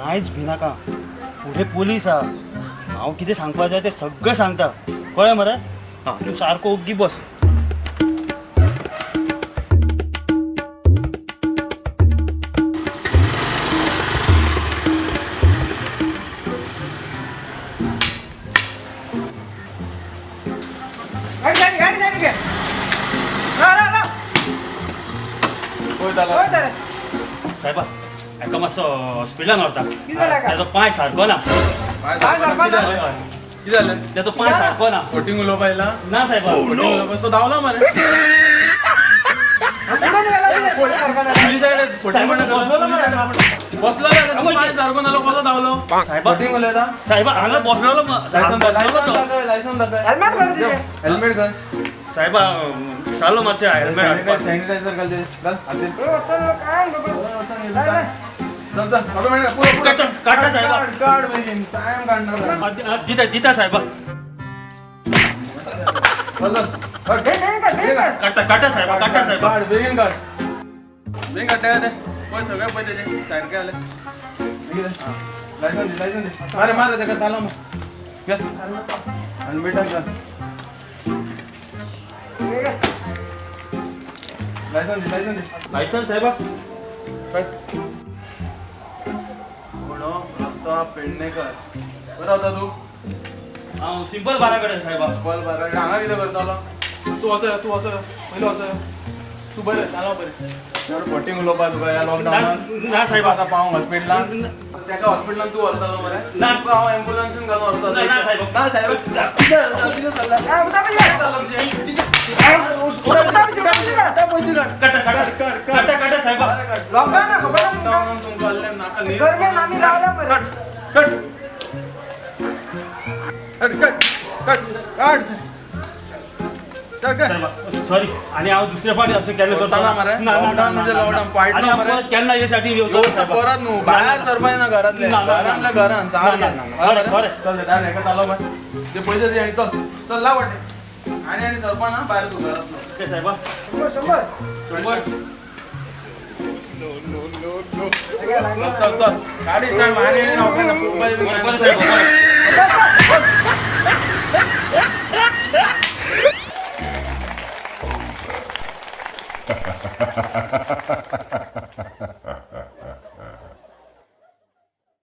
कांयच भिनाका, फुडें पोलीस आहा. हांव कितें सांगपा जाय तें सगळें सांगता, कळ्ळें मरे? आं, तूं सारको ओग्गी बस. गाडी सायडीक, गाडी सायडीक घे. राव, राव, राव. पळय वय तर. साहेबा, हेका मातसो हॉस्पिटलान व्हरता. कितें जालें हेका? तेजो पांय सारको ना. पांय सारको ना? हय, हय. कितें जालें? तेजो पांय सारको ना. फोटींग उलोवपा येयला? ना साहेबा. फोटींग उलोवपा तो धांवला मरे. उडून गेला कितें? पांय सारको ना. पुलिसा कडेन फोटींग साहेबा, बसलो ना मरे. बसलो जाल्यार तूं पांय सारको नालो कसो धांवलो? साहेबा. फोटींग उलयता. साहेबा, हांगा बसलेलो लायसन दाखय, बसलेलो तो. लायसन दाखय, लायसन दाखय. हेल्मेट घाल तुजें. हेल्मेट घाल. साहेबा, सालो मातशें हेल्मेट हाडपाक. सॅनिटायझर घाल ते, घाल हातीर. ए, वचून काय खबर? नाही, नाही. चल चल, ऑटोमॅटिक पुरो, पुरो. काडटा, काडटा साहेबा. काड, काड बेगीन, टायम काडणार. दिता दिता साहेबा. चल चल, काड. घे, घे, काढ, घे, काढ. काडटा काडटा साहेबा, काडटा साहेबा. काड बेगीन काड, बेगीन काडटा ते. पळय सगळे, पळय तेजे सारके आले. बेगीन दे. लायसन दे, लायसन दे. मारे मारे तेका ताला मार. घे हेल्मेटाक घाल. घे, घे. लायसन दे, लायसन दे. लायसन साहेबा. काड. कोण हो? रस्ता पेडणेकर. बरो रावता तूं? हांव सिंपल बारा कडेन साहेबा. बॉल बारा कडेन. हांगा कितें करतालो तूं? असो यो, तूं असो यो, पयलीं असो यो तूं. बरें तालो, बरें. चड फटींग उलोवपा तुका ह्या लॉकडावनान. ना साहेबा. आतां पावोंक हॉस्पिटलान तेका, हॉस्पिटलान तूं व्हरतालो मरे? ना. तुका हांव एम्बुलन्सीन घालून व्हरता. ना, ना, साहेब. ना साहेब? कितें कितें चल्लां? ए, उठा पयशे. कितें चल्लां तुजें? उठा पयशे, उठा पयशे काड. काडटा काडटा. काड, काड. काडटा काडटा साहेबा. बरें काड. लॉकडाऊन आहे, खबर आहे तुमकां? लॉकडावनान तुमकां आहलें नाका न्ही. गरमेन आमी रावल्या मरे. काड काड काड काड काड काड काड काड. साहेबा सॉरी, आणि हांव दुसरे फावटी अशें केन्ना करचो करता ना मरे? ना, ना, लॉकडाऊन ना, म्हणजे ना, लॉकडाऊन, ना. पायटलो आणि हांव मरे. परत केन्ना हे साठी येवचो ना, येवचो साहेबा. परत न्हू, भायर सरपाय ना घरांतले. ना, ना, ना. घरांतल्या घरान ना, ना, ना, ना. बरें, बरें. चल धाड हेका, चालो बाय. ते पैसे दी आणि चल चल, लाव वाटे. आणि आणि सरपा ना भायर तूं घरांतलो. ओके साहेबा. 100, 100. बरं. चल चल चल, गाडी स्टँड. आणि आणि रावपाय ना, पळोवपाय बी बरें, काय बरें ना. साहेबा, बरें. बस.